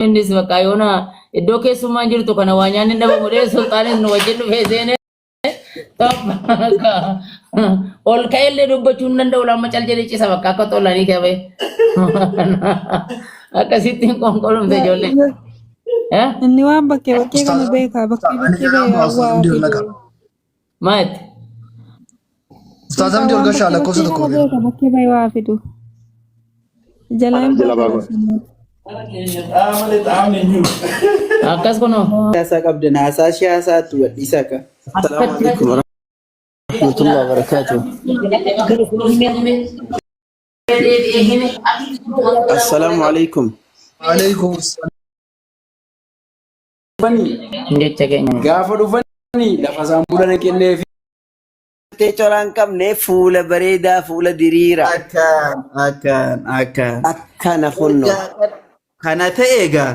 Innis bakka yoona iddoo keessummaan jirtu kana waa nyaanni hin dhabamu dhee sulxaanis nu wajjin dhufee seenee ol ka'ellee dubbachuu hin danda'u lamma cal jedhee cisa bakka akka xolanii qabee. Akkasittiin qoonqolumte ijoollee. Eh? Inni waan bakkee bakkee kana Ustaaz beeka. Bakkee ani bakkee jedhamu ba'ee Ustaaz waa Hamdii fidu. Ollaqa. Maal? Ustaaz Beeka Hamdii waan Olgashaa bakkee lakkoofsa bakkee tokko kana beeka. beeka. Bakkee ba'ee waa fidu. Jalaan Jala baata baagoo. lafa. Akkas kunoo. Haasaa qabdan haasaa ishee haasaattu gadhiisaa ka. Assalamu alaikum warahmatullahi wabarakatuh. Assalamu alaikum. Alaikum salaam. Jecha keenya. Gaafa dhufanii lafa isaan bulan kenneef. Tee coraa hin qabne fuula bareedaa fuula diriiraa. Akkaan akkaan akkaan. Akkana kunno. Kana ta'e egaa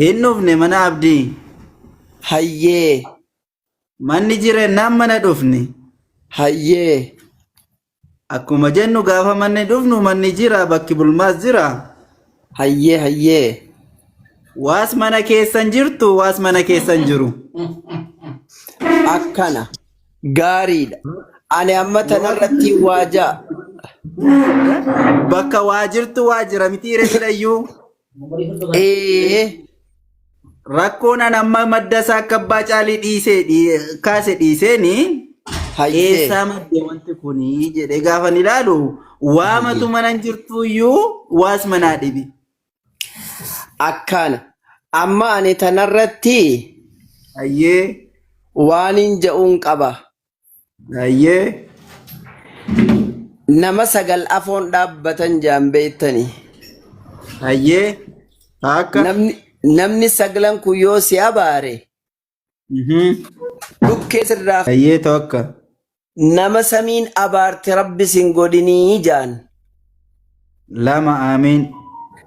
hin dhufne mana abdii. Hayyee. Manni jireenyaan mana dhufne. Hayyee. Akkuma jennu gaafa manni dhufnu manni jira bakki bulmaas jira. Hayyee hayyee. Waas mana keessan jirtu waas mana keessan jiru. Akkana. Gaariidha. Ani amma tanarratti waa ja'a. Bakka waa jirtu waa jira miti reefilayyuu. Ee. Rakkoon an amma madda isaa akka abbaa caalii dhiisee kaase dhiiseeni Hayyee. eessaa madde wanti kuni jedhee gaafan ilaalu waamatu mana hin jirtuyyuu waas manaa dhibi. Akkana. Amma ani tanarratti Hayyee waanin ja'uun qaba. Hayyee. Nama sagal afoon dhaabbatan jaan beektani. Hayyee. Akka. Namni namni saglan kun yoo si abaare dhukkee sirraa Hayyee tokko. nama samiin abaarte rabbi sin godhinii jaan. Lama aamiin.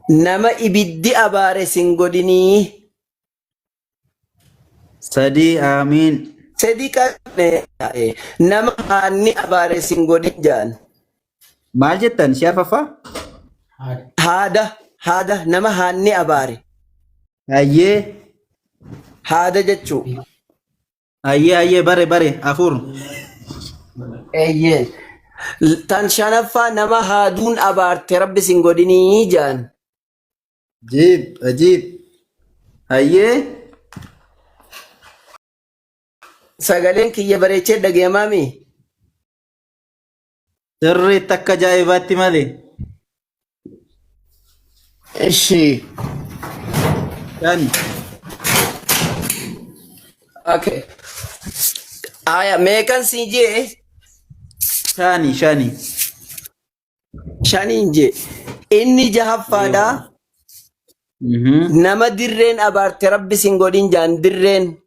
Nama ibiddi abaare sin godhinii. Sadii aamiin. Sadi qabne nama haanni abaare sin godhin jaan. Maal jettan ishee arfaffaa? Haada haada nama haanni abaare. Hayyee. Haada jechuu. Hayyee hayyee bare bare afur. Eeyyee. Tan shanaffaa nama haaduun abaarte rabbi sin godhinii jaan. Ajiib ajiib. Hayyee. Sagaleen kiyya bareechee dhagayamaami. Sirriitti akka ajaa'ibaatti malee. Ishi. Shan. Okay. Aya meeqan siin jee? Shani shani. Shaniin jee. Inni jahaffaadha. Nama dirreen abaarte rabbi sin godhin jaan dirreen.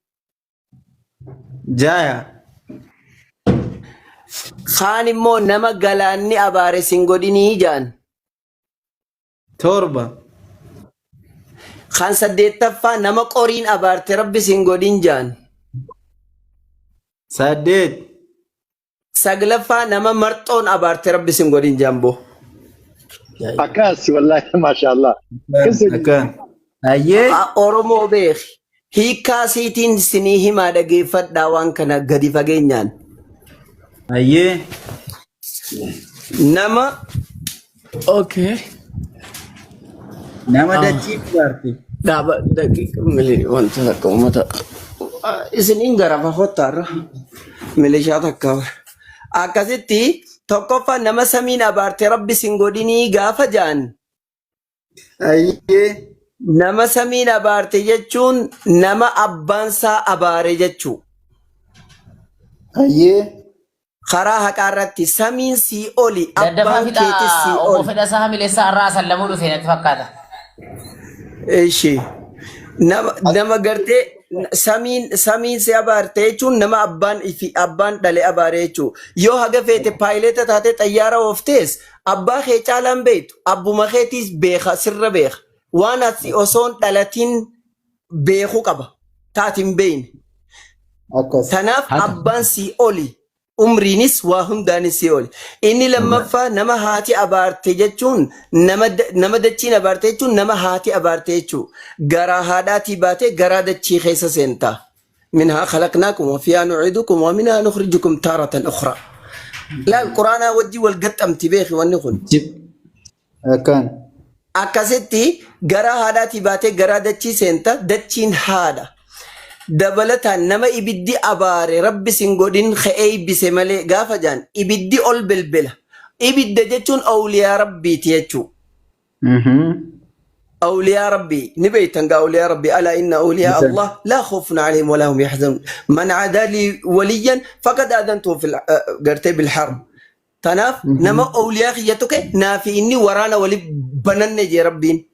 Jaya. Kaan immoo nama galaanni abaare sin godhinii jaan. Torba. Kan saddeettaffaa nama qoriin abaarte rabbi sin godhin jaan. Saddeet. Saglaffaa nama marxoon abaarte rabbi sin godhin jamboo. Akkas wallahi maashaallah. Akkas Akkan. Hayyee. Oromoo beeki. Hiikkaa siitiin sinii himaa dhageeffadhaa waan kana gadi fageenyaan. Hayyee. Nama okay. Nama dachii abaarte. Dhaaba daqiiqa mili wanta takka uummata isiniin garafa kottaarra milishaa takka akkasitti tokkoffaa nama samiin abaarte rabbi sin godhinii gaafa ja'an Hayyee. nama samiin abaarte jechuun nama abbaansaa abaare jechuu. Hayyee. Karaa haqaa irratti samiin sii oli Daddafaa abbaan keetis fixaa sii obbo oli. Fedhasaa Hamileessaa irraa sallamuu dhufe natti fakkaata. Ishi. Nama nama gartee samiin samiin si abaarte jechuun nama abbaan ifi abbaan dhale abaare jechuu. Yoo haga feete paayileeta taatee xayyaara ooftees abbaa kee caalaan beektu abbuma keetiis beeka sirra beeka. Waan ati osoon dhalatin beekuu qaba. Taati hin beekne. Akkas. Tanaaf Haqa. abbaan sii oli. Umriinis waa hundaanis si oli. Inni lammaffaa nama haati abaarte jechuun nama dachiin abaarte jechuun nama haati abaarte jechuudha. Garaa haadhaatii baatee garaa dachii keessa seenta. Minhaa khalaqnaakum wa fiihaa nuciidukum wa minhaa nukhrijukum taaratan ukhraa. Laal quraanaa wajjin wal gaxxamti beeki wanni kun. Akkaan. Akkasitti garaa haadhaatii baatee garaa dachii seenta, dachiin haadha. Dabalataan nama ibiddi abaare rabbi sin godhin ka eeybise malee gaafa jaan ibiddi ol belbela. Ibidda jechuun awliyaa rabbiiti jechuu. Awliyaa rabbii ni beeytan gaa awliyaa rabbii alaa inna awliyaa Allah laa khawfun alayhim walaa hum yahzanun. Man aadaa lii waliyyan faqad aadantuhu fil gartee bil harb. Tanaaf nama awliyaa kiyya tuqe naa fi inni waraana wali bananne jee rabbiin.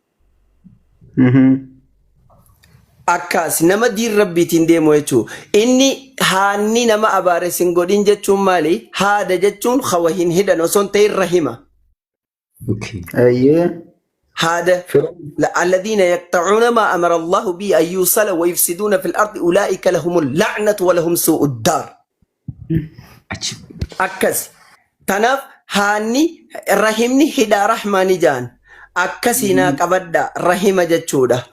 Akkaas nama diin rabbiitiin deemu jechuu. Inni haanni nama abaare sin godhin jechuun maali? Haada jechuun kawa hin hidhan osoo hin ta'in rahima. Ayyee. Haada alladhiina yaqxacuuna maa amara Allahu bihi an yuusala wa yufsiduuna fil ardi ulaa'ika lahumul la'natu wa lahum suu'ud daar. Akkas. Tanaaf haanni rahimni hidhaa rahmaani jaan. Akkasii naa qabadha rahima jechuudha.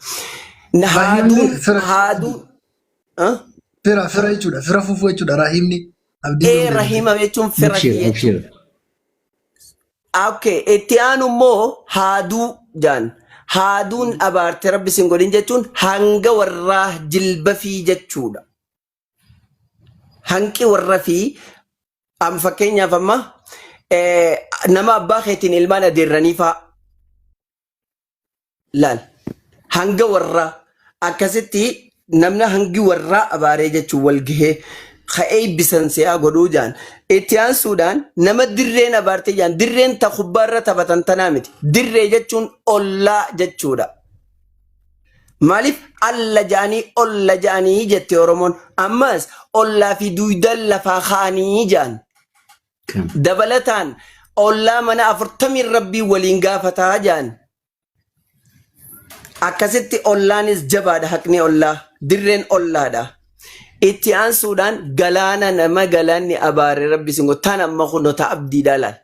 Rahimni Haaduun fira haaduu ah? fira fira jechuudha. Fira fufuu jechuudha. Rahimni abdii Ee yoom deebite. rahima jechuun fira Abshir, jechuudha. abshir. Okay, itti aanu immoo haaduu jaan. Haaduun abaarte rabbi sin godhin jechuun hanga warraa jilba fi jechuudha. Hanqi warra fi am fakkeenyaaf amma nama abbaa keetiin ilmaan adeerranii faa laal. Hanga warraa akkasitti namni hangi warraa abaaree jechuun wal gahee ka'ee bisan si'aa godhuu jaan. Itti aansuudhaan nama dirreen abaarte jaan dirreen ta kubbaarra taphatan tanaa miti. Dirree jechuun ollaa jechuudha. Maaliif alla ja'anii olla ja'anii jette Oromoon. Ammas ollaa fi duuydaan lafaa ka'anii ja'an. Dabalataan ollaa mana 40 rabbii waliin gaafataa ja'an. Akkasitti ollaanis jabaadha haqni ollaa. Dirreen ollaadha. Itti aansuudhaan galaana nama galaanni abaare rabbi sin godhu. Tan amma kunoo ta abdiidhaa laal.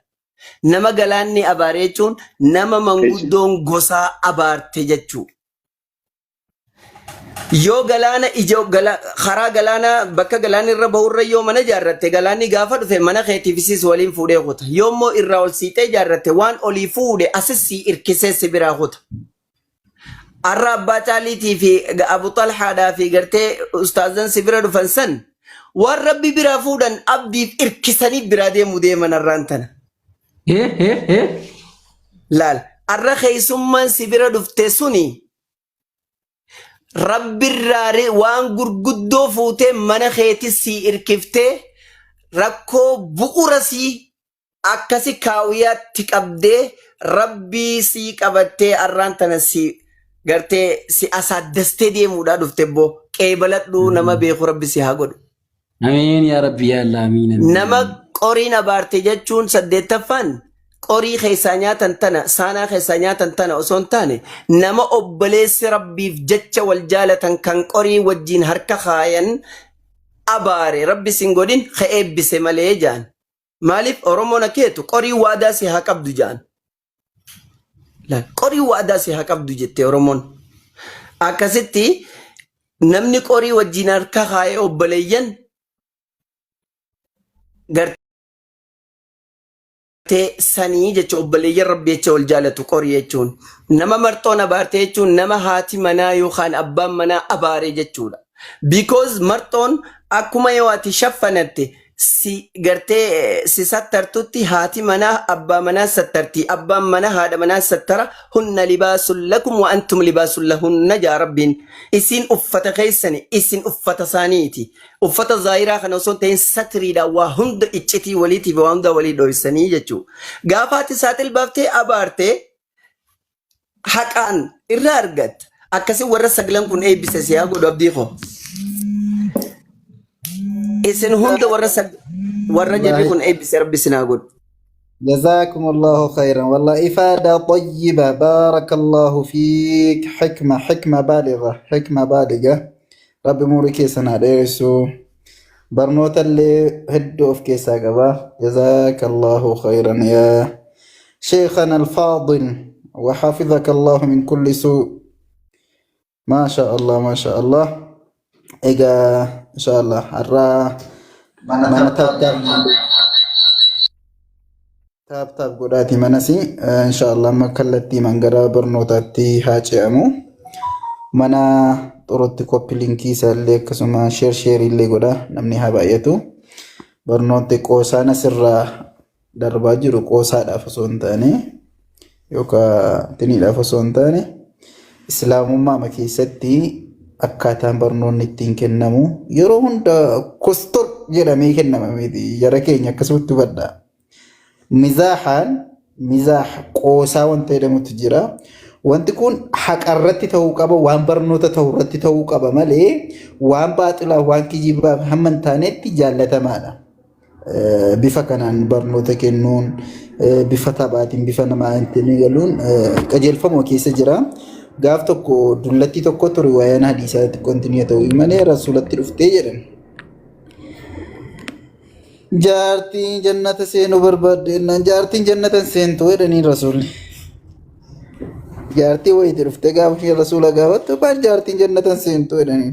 Nama galaanni abaare jechuun nama manguddoon gosaa abaarte jechuu. Yoo galaana ija gala, karaa galaanaa bakka galaanni irra bahurra yoo mana ijaarratte galaanni gaafa dhufe mana keetiif isiis waliin fuudhee kuta. Yoo immoo irraa ol siixee ijaarratte waan olii fuudhe asis sii irkisee si biraa kuta. Arra abbaa caaliitii fi Abu Xalhaadhaa fi gartee ustaazan si bira dhufan san waan rabbi biraa fuudhan abdiif irkisanii biraa deemu deeman arraan tana. Laal arra keessummaan si bira dhufte suni rabbirraa waan gurguddoo fuutee mana keetis sii irkiftee rakkoo bu'ura sii akkasi kaawiyaatti qabdee rabbii sii qabattee arraan tana si gartee si asaaddastee deemuudhaa dhufte boo qeebaladhuu nama beeku rabbi si haa godhu. Amiin yaa Rabbi yaa Allah amiin amiin. Nama qoriin abaarte jechuun saddeettaffaan qorii keessaa nyaatan tana saanaa keessaa nyaatan tana osoo hin taane nama obboleessi rabbiif jecha wal jaalatan kan qorii wajjin harka kaayan abaare rabbi sin godhin ka eebbise malee jaan. Maaliif Oromoon akka jettu qorii waadaa si haa qabdu jaan. Laal, Qorii waadaa si haa qabdu jette Oromoon. Akkasitti namni qorii wajjin harka kaa'ee obboleeyyan gartee sanii jecha obboleeyyan rabbi jecha wal jaalatu qorii jechuun. Nama marxoon abaarte jechuun nama haati manaa yookaan abbaan manaa abaare jechuudha. Because marxoon akkuma yoo ati shaffanatte si gartee si sattartutti haati manaa abbaa manaa sattarti abbaan manaa haadha manaa sattara hunna libaasun lakum wa antum libaasun lahunna jaa rabbiin isiin uffata keessani isin uffata isaaniiti uffata zaahiraa kana osoo hin ta'in satriidha waa hunda iccitii waliitiif waa hunda walii dhoysanii jechuu gaafa ati saaxil baaftee abaarte haqaan irraa argatta. Akkasii warra saglan kun eebbise si haa godhu abdii koo. Isin hunda warra warra jarri kun eebbise rabbi isin haa godhu. جزاكم الله خيرا والله إفادة طيبة بارك الله فيك حكمة حكمة بالغة حكمة بالغة ربي موريكي سنة ديرسو. Barnoota illee hedduu of keessaa qaba. Jazaakallahu khayran yaa sheekhana alfaadil wa hafidhaka Allahu min kulli suu. Maasha Allah, maasha Allah. Egaa insha Allah har'aa mana tap tap tap tap godhaati manasi insha Allah amma kallattii gara barnootaatti haa ce'amu. Mana xurutti copy linkii isaallee akkasuma share share illee godha namni haa baay'atu. Barnoonni qoosaan asirraa darbaa jiru qoosaadhaaf osoo hin taane yookaan tiniidhaaf osoo hin taane islaamummaa keessatti akkaataan barnoonni ittiin kennamu yeroo hunda kostor jedhamee kennama miti jara keenya akkasumatti hubadha. Mizaahaan mizaah qoosaa wanta jedhamutu jira. Wanti kun haqarratti ta'uu qaba, waan barnoota ta'u irratti ta'uu qaba malee waan baaxilaa waan kijibaaf hamma hin taanetti jaallatamaadha. Bifa kanaan barnoota kennuun bifa taphaatiin bifa namaa ittiin galuun qajeelfama keessa jira. Gaaf tokko dullattii tokko ture waa'een hadiisaa xiqqoon ta'uu malee rasuulatti dhuftee jedhan. Jaartiin jannata seenuu barbaadde jennaan jaartiin jannata hin seentu jedhanii rasuulli. Jaartii wayiitti dhuftee gaafa isheen rasuula gaafattu baal jaartiin jannata hin seentu jedhanii.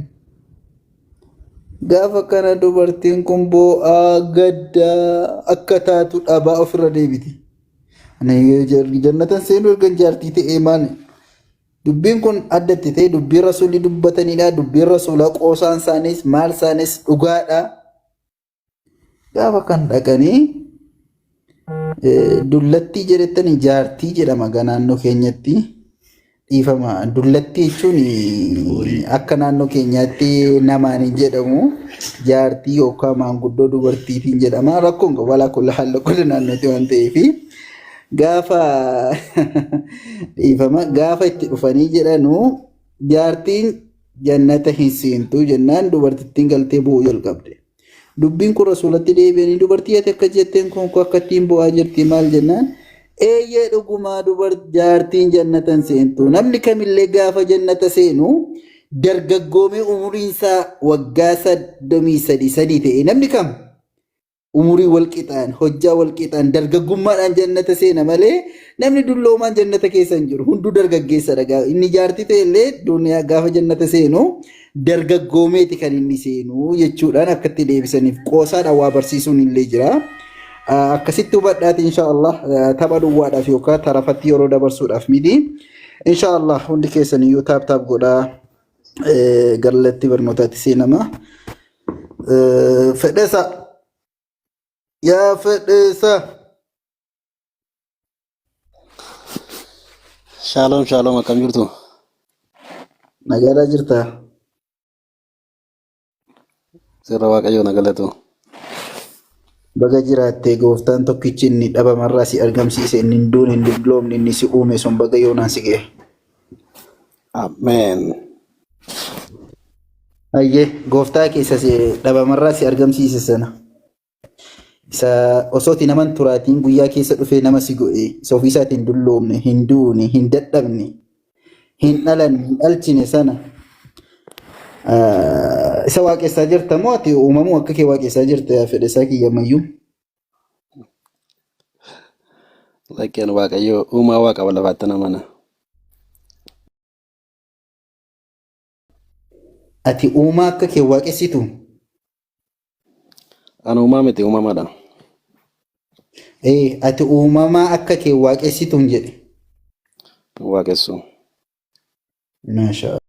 Gaafa kana dubartiin kun boo'aa gaddaa akka taatu dhabaa ofirra deebiti. Ani jannata hin seenuu erga jaartii ta'ee maali? Dubbiin kun addatti ta'e dubbiin rasuulli dubbatanidha. Dubbiin rasuulaa qoosaan isaaniis maal isaaniis dhugaadha. Gaafa kan dhaqanii dullattii jedhettanii jaartii jedhama gaa naannoo keenyatti. Dhiifama dullattii jechuun akka naannoo keenyaatti namaan hin jedhamu. Jaartii yookaan maanguddoo dubartiitiin jedhama. Rakkoon qabu walaa kulla haala kulla naannootti waan ta'eef. Gaafa dhiifama gaafa itti dhufanii jedhanu jaartiin jannata hin seentu jennaan dubartittiin galtee bu'uu jalqabde. Dubbiin kun rasuulatti deebi'anii dubartii ati akka jetteen kun akka ittiin bu'aa jirti maal jennaan eeyyee dhugumaa dubar jaartiin jannata hin seentu namni kamillee gaafa jannata seenu dargaggoomee umuriin isaa waggaa 33 ta'e namni kam umurii wal qixaan hojjaa wal qixaan dargaggummaadhaan jannata seena malee namni dulloomaan jannata keessa hin jiru hunduu dargaggeessadha gaafa inni jaartii ta'e illee duniyaa gaafa jannata seenu dargaggoomeeti kan inni seenu jechuudhaan akkatti deebisaniif qoosaadhaan waa barsiisuun illee jira. Akkasitti hubadhaati insha Allah tapha duwwaadhaaf yookaan tarafatti yeroo dabarsuudhaaf miti. Insha Allah hundi keessan iyyuu tap tap godhaa galatti barnootaatti seenama. Fedhesa yaa fedhesa. Shalom shalom akkam jirtu? Nagaadhaa jirtaa? Sirra Waaqayyoo na galatu. Baga jiraattee gooftaan tokkichi inni dhabamarraa si argamsiise inni hin duune hin dulloomne inni si uume sun baga yoonaan si ga'e. Ameen. Ayyee gooftaa keessa si dhabamarraa si argamsiise sana. Isa osooti naman turaatiin guyyaa keessa dhufee nama si godhe isa ofiisaatiin hin dulloomne hin duune hin dadhabne hin dhalanne hin dhalchine sana isa waaqessaa jirta moo ati uumamuu akka kee waaqessaa jirta yaa fedhesaa kiyya mayyuu? Lakkeen Waaqayyoo uumaa waaqa lafaatti namana. Ati uumaa akka kee waaqessitu? Ani uumaa miti uumamaadha. Ee, ati uumamaa akka kee waaqessituun jedhe. Waaqessu. Maasha.